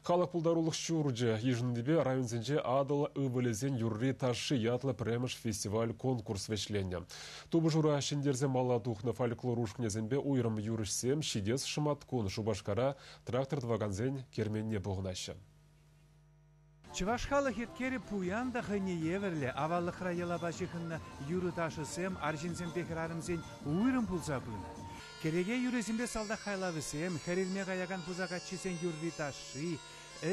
Халӑх пултарулӑх ҫурчӗ йышӑннипе районсенче Атӑл ывӑлӗсен юрри-ташши ятлӑ пӗрремӗш фестиваль-конкурс вӗҫленнӗ. Тупӑшура ҫӗнтерсе мала тухнӑ фольклор ушкӑнӗсемпе уйрӑм юрӑҫсем ҫитес шӑматкун Шупашкара трактор тӑвакансен керменне пухӑнаҫҫӗ. Чӑваш халӑх еткерӗ пуян та хӑйне евӗрлӗ, аваллӑхра йӑлапа ҫыхӑннӑ юрӑ-ташӑсем арҫынсемпе хӗрарӑмсен уйрӑм пулса пынӑ. Кӗреке юррисемпе салтак хайлавӗсем, хӗрелме каякан пуса каччисен юрри-ташши,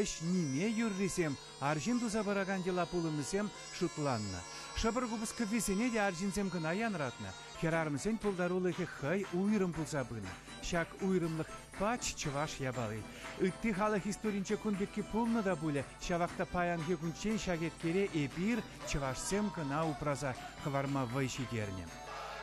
ӗҫ ниме юррисем, арҫын туса пыракан йӑла пулӑмӗсем шутланнӑ. Шӑпӑр купӑс кӗввисене те арҫынсем кӑна янратнӑ, хӗрарӑмсен пултарулӑхӗ хӑй уйрӑм пулса пынӑ. Ҫак уйрӑмлӑх пач чӑваш япали. Ытти халӑх историнче кун пекки пулнӑ та пулӗ, ҫавах та паянхи кунччен ҫак еткере эпир, чӑвашсем кӑна упраса хӑварма вӑй ҫитернӗ.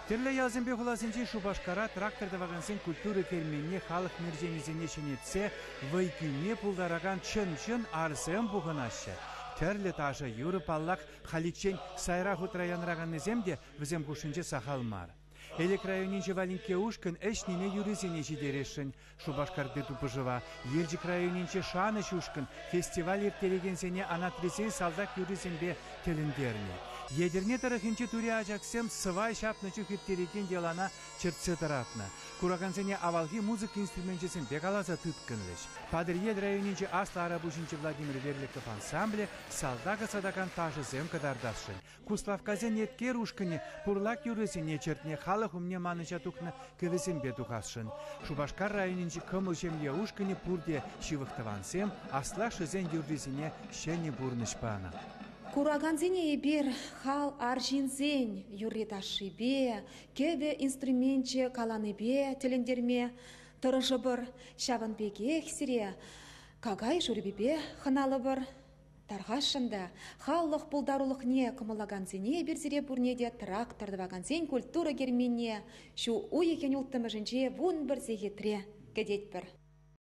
Тӗрлӗ ялсемпе хуласенчи Шупашкара трактор тӑвакансен культура керменне халӑх мерченӗсене ҫӗнетсе вӑй кӳме пултаракан чӑн-чӑн арсем пухӑнаҫҫӗ. Тӗрлӗ ташӑ-юрӑ, паллах, халиччен сайра хутра янраканнисем те вӗсем хушшинче сахал мар. Элӗк районӗнчи Валинкке ушкӑн ӗҫ ниме юррисене ҫитересшӗн. Шупашкарти тупӑшӑва Елчӗк районӗнчи Шанӑҫ ушкӑн фестиваль ирттерекенсене анатрисен салтак юррисемпе тӗлӗнтернӗ. Етӗрне тӑрӑхӗнчи тури ачаксем сӑвай ҫапнӑ чух ирттерекен йӑлана чӗртсе тӑратнӑ. Куракансене авалхи музыка инструменчӗсемпе каласа тыткӑнлӗҫ. Патӑрьел районӗнчи Аслӑ Арапуҫӗнчи Владимир Верликов ансамблӗ салтака сатакан ташӑсем кӑтартасшӑн. Куславккасен еткер ушкӑнӗ пурлак юрӑсене чӗртнӗ, халӑх умне манӑҫа тухнӑ кӗвӗсемпе тухасшӑн. Шупашкар районӗнчи Кӑмӑл ҫемье ушкӑнӗ пурте ҫывӑх тӑвансем, аслашшӗсен юррисене ҫӗнӗ пурнӑҫ панӑ. Куракансене эпир хал арҫынсен юрри-ташшипе, кӗвӗ инструменчӗ каланипе тӗлӗнтерме тӑрӑшӑпӑр. Ҫавӑн пекех сире какай шӳрпипе хӑналӑпӑр. Тархасшӑн та, халӑх пултарулӑхне кӑмӑллакансене эпир сире пурне те трактор тӑвакансен культура керменне ҫу уйӑхӗн улттӑмӗшӗнче 11 сехетре кӗтетпӗр.